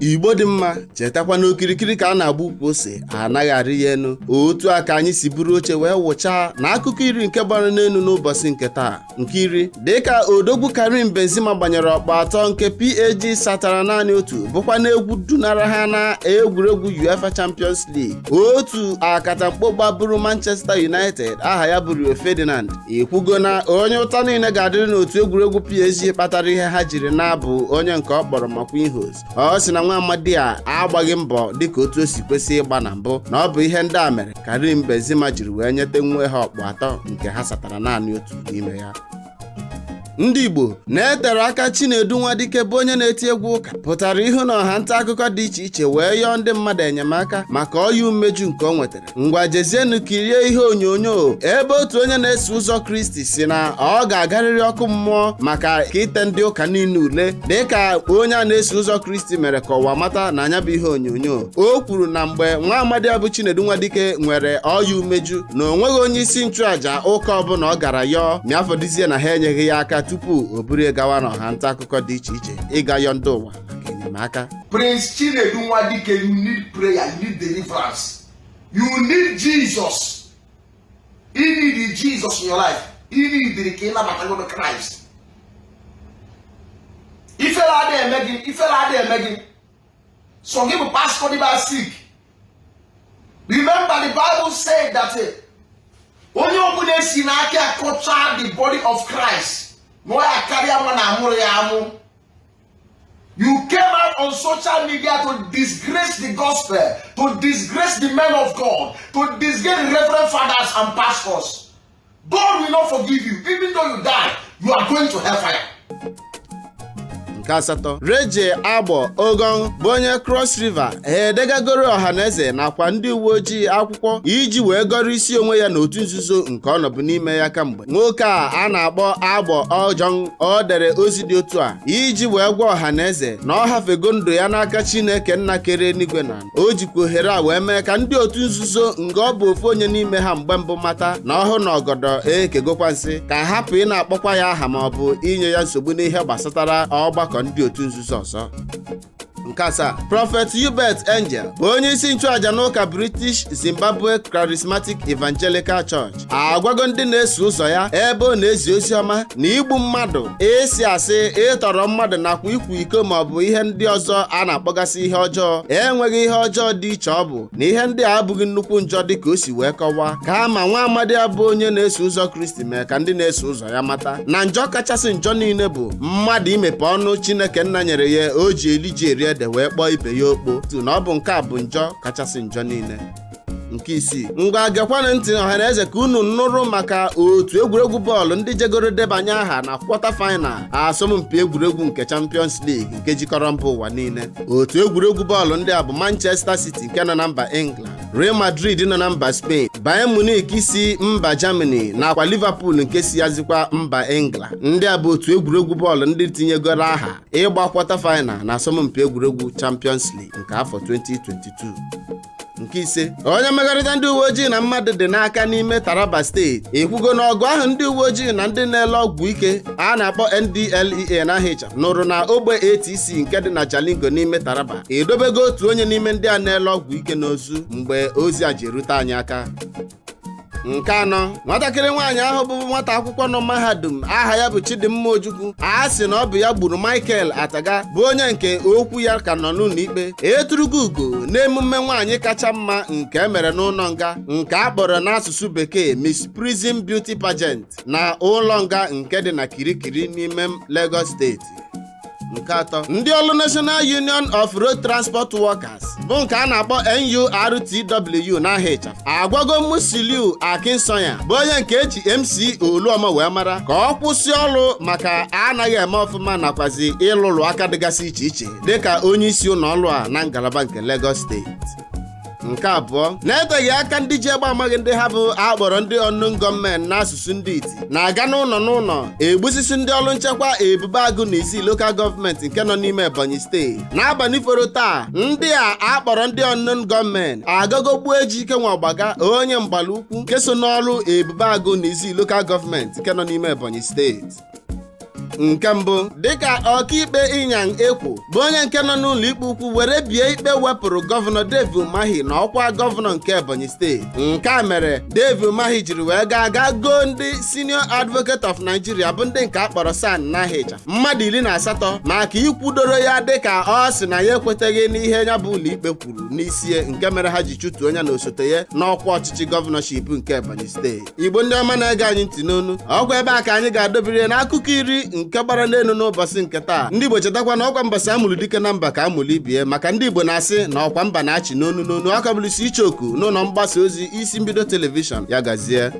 Igbo dị mma, chetakwa na okirikiri ka a na-agba ukwu ose, anaghị arị ya enu. Otu a ka anyị si buru oche wee wụchaa na akụkọ 10 nke gbara n'elu n'ụbọchị nke taa. Nke 10, dịka odogwu Karim Benzema gbanyere ọkpụ atọ nke PSG satara naanị otu, bụkwa n'egwu dunara ha na egwuregwu UEFA Champions League. Otu akatamkpo gbaburu Manchester United aha ya bụ Rio Ferdinand ekwugo na onye ụta niile ga-adịrị n'otu egwuregwu PSG kpatara ihe ha jiri na-abụ onye nke ọ kpọrọ Marquinhos. Ọ sị na nwa amadi a agbaghị mbọ dịka otu o si kwesị ịgba na mbụ, na ọ bụ ihe ndị a mere Karim Benzema jiri wee nyete nwe ha ọkpụ atọ nke ha satara naanị otu n'ime ya. Ndị Igbo na-etere aka Chinedu Nwadike bụ onye na-eti egwu ụka pụtara ihu na ọha nta akụkọ dị iche iche wee yọọ ndị mmadụ enyemaka maka ọya umeju nke o nwetara. Ngwa, jezienu kirie ihe onyonyo ebe otu onye na-eso ụzọ Kristi si na ọ ga-agarịrị ọkụ mmụọ maka ka ite ndị ụka niile ule. Dịka onye a na-eso ụzọ Kristi mere ka ụwa mata na anya bụ ihe onyonyo, o kwuru na mgbe nwa amadi abụ Chinedu Nwadike nwere ọya umeju, na o nweghị onye isi nchụàja ụka ọbụla ọ gara yọọ ma afọdụzie na ha enyeghị ya aka tupu o buru gawa n'ọha nta akụkọ dị iche iche ịga yọọ ndị ụwa maka enyemaka. Prince Chinedu Nwadike, you need prayer, you need deliverance. You need Jesus. You need Jesus in your life. You need ka ị nabata Christ. Ifere adịghị eme gị, ifere adịghị eme gị. So gị bụ pastor dị sick. Remember, the Bible said that onye ọbụla esi n'aka akọcha the body of Christ na ọ ya karịa nwa na amụrụ ya amụ. You came out on social media to disgrace the gospel, to disgrace the men of God, to disgrace the reverend fathers and pastors. God will not forgive you. Even though you die, you are going to hellfire. Nke asatọ, Reje Agbọ Ogon bụ onye Cross River edegagoro ọhaneze nakwa ndị uwe ojii akwụkwọ iji wee gọrọ isi onwe ya n'otu nzuzo nke ọ nọbụ n'ime ya kamgbe. Nwoke a a na-akpọ Agbọ Ojong, ọ dere ozi dị otu a iji wee gwa ọhaneze na ọ hafego ndụ ya n'aka Chineke nna kere eluigwe na ala. O jikwa ohere a wee mee ka ndị otu nzuzo nke ọ bụ ofu onye n'ime ha mgbe mbụ mata na ọhụ na ọgọdọ ekegokwa nsị ka hapụ ị na-akpọkwa ya aha ma ọ bụ inye ya nsogbu n'ihe gbasatara ọgbakọ ndị otu nzuzo ọzọ. Nke asaa, Prophet Hubert Angel bụ onye isi nchụaja n'ụka British Zimbabwe Charismatic Evangelical Church agwago ndị na-eso ụzọ ya ebe ọ na-ezi ozi ọma na igbu mmadụ, ịsị asị, ịtọrọ mmadụ nakwa ikwu iko ma ọ bụ ihe ndị ọzọ a na-akpọgasị ihe ọjọọ enweghị ihe ọjọọ dị iche, ọ bụ na ihe ndị a abụghị nnukwu njọ. Dịka o si wee kọwaa, kama nwa amadi abụ onye na-eso ụzọ Kristi mee ka ndị na-eso ụzọ ya mata na njọ kachasị njọ niile bụ mmadụ imepe ọnụ Chineke nna nyere ya o ji eli ji eri ede wee kpọọ ibe ya okpo tu, na ọ bụ nke a bụ njọ kachasị njọ niile. Nke isii, ngwa gekwanụ ntị, ọhaneze, ka unu nụrụ maka otu egwuregwu bọọlụ ndị jegoro debanye aha na quarter final asọmpi egwuregwu nke Champions League nke jikọrọ mba ụwa niile. Otu egwuregwu bọọlụ ndị a bụ Manchester City nke nọ na mba England, Real Madrid nọ na mba Spain, Bayern Munich si mba Germany nakwa Liverpool nke si yazikwa mba England. Ndị a bụ otu egwuregwu bọọlụ ndị tinyegoro aha ịgba quarter final na asọmpi egwuregwu Champions League nke afọ 2022. Nke ise, onye mmekọrịta ndị uwe ojii na mmadụ dị n'aka n'ime Taraba Steeti ekwugo na ọgụ ahụ ndị uwe ojii na ndị na-ele ọgwụ ike a na-akpọ NDLEA na ịcha nụrụ na ogbe ATC nke dị na Jalingo n'ime Taraba edobego otu onye n'ime ndị a na-ele ọgwụ ike n'ozu mgbe ozi a ji erute anyị aka. Nke anọ, nwatakịrị nwaanyị ahụ bụ nwata akwụkwọ nọ mahadum aha ya bụ Chidimma Ojukwu a sị na ọ bụ ya gburu Michael Ataga, bụ onye nke okwu ya ka nọ n'ụlọ ikpe, eturugo ugo n'emume nwaanyị kacha mma nke emere n'ụlọ nga nke a kpọrọ n'asụsụ Bekee Miss Prison Beauty Pageant na ụlọ nga nke dị na Kirikiri n'ime Lagos Steeti. Nke atọ, ndị ọrụ National Union of Road Transport Workers bụ nke a na-akpọ NURTW n'aha ịchafụ agwago Musiliu Akinsanya, bụ onye nke eji MC Oluomo wee mara, ka ọ kwụsị ọrụ maka anaghị eme ọfụma nakwazi ịlụlụ aka dịgasị iche iche dịka onye isi ụlọ ọrụ a na ngalaba nke Lagos Steeti. Nke abụọ, na-eteghị aka ndị ji egbe amaghị ndị ha bụ akpọrọ ndị unknown gunmen n'asụsụ ndị iti na-aga n'ụlọ n'ụlọ egbusisi ndị ọrụ nchekwa Ebube Agụ na Izzi Local Government nke nọ n'ime Ebonyi Steeti. N'abalị foro taa, ndị a akpọrọ ndị unknown gunmen agago gbuo Ejike nwa ọgbaga, onye mgbala ukwu nke so n'ọrụ Ebube Agụ na Izzi Local Government nke nọ n'ime Ebonyi Steeti. Nke mbụ, dịka ọkaikpe Inyang Ekwo bụ onye nke nọ n'ụlọ ikpe ukwu were bie ikpe wepụrụ Gọvanọ Dave Umahi na ọkwa gọvanọ nke Ebonyi Steeti. Nke a mere Dave Umahi jiri wee gaa goo ndị Senior Advocate of Nigeria, bụ ndị nke a kpọrọ SAN n'aha, mmadụ 18 maka ikwudoro ya, dịka ọ sị na ya ekweteghị n'ihe ya bụ ụlọikpe kwuru n'isie, nke mere ha ji chụtuo ya na osote ya n'ọkwa ọchịchị governorship nke Ebonyi Steeti. Igbo ndị ọma na-ege anyị ntị n'onu, ọkwa ebe a ka anyị ga-adobere n'akụkọ 10 nke gbara n'elu n'ụbọchị nke taa. Ndị Igbo, chetakwa na ọkwa mbọsị amụrụ dike na mba ka amụrụ ibie, maka ndị Igbo na-asị na ọkwa mba na-achị n'onu n'onu. Aka bụrụsi ichoku n'ụlọ mgbasa ozi Isi Mbido Television. Ya gazie.